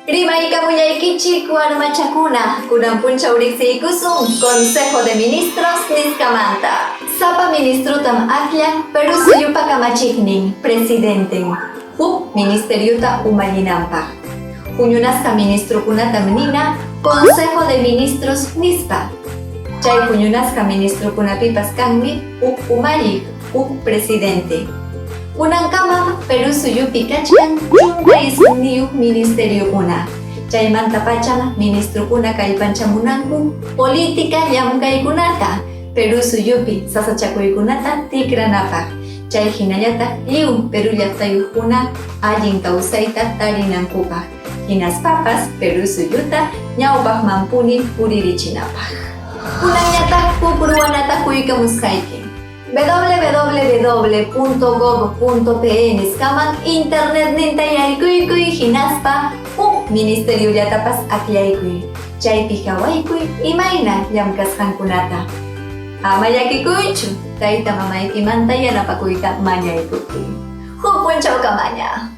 Rimaykamullaykichik warmachakuna, kunan punchaw riqsiykusun Consejo de Ministros nisqamanta. Sapa ministrotam akllan Perú suyupa kamachiqnin, presidenten, huk ministeriota umallinanpaq. Huñunasqa ministrokunatam nina Consejo de Ministros nispa. Chay huñunasqa ministrokunapipas kanmi huk umalliq, huk presidente. Kunankamam Perú suyupi kachkan 19 ministeriokuna. Chaymantapacham ministrokuna kallpanchamunanku política llamkaykunata, Perú suyupi sasachakuykunata tikranapaq, chay hinallataq lliw Perú llaqtayuqkuna allin kawsayta tarinankupaq, hinaspapas Perú suyuta ñawpaqmanpuni puririchinapaq. Kunanñataq huk ruwanata quykamusqayki. www.gob.pe nisqaman internetninta yaykuykuy hinaspa huk ministeriollatapas akllaykuy, chaypi qawaykuy imayna llamkasqankunata. Ama llakikuychu, tayta mamaykimanta yanapakuyta mañaykukuy. Huk punchawkamaña.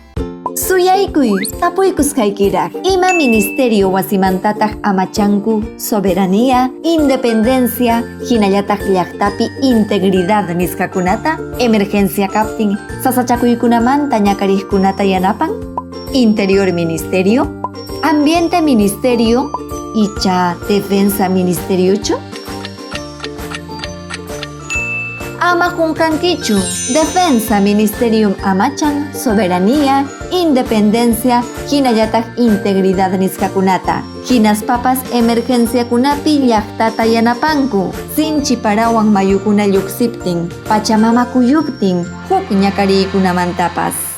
Suyaykuy, tapuykusqaykiraq, ima ministerio wasimantataq amachanku soberanía, independencia, hinallataq llaqtapi integridad nisqakunata, emergencia kaptin sasachakuykunamanta ñakariqkunata yanapan? Interior Ministerio, Ambiente Ministerio icha Defensa Ministeriochu? Ama qunqankichu, Defensa Ministeriom amachan soberanía, independencia hinallataq integridad nisqakunata, hinaspapas emergenciakunapi llaqtata yanapanku, sinchi parawan mayukuna lluqsiptin, pachamama kuyuptin, huk ñakariykunamantapas.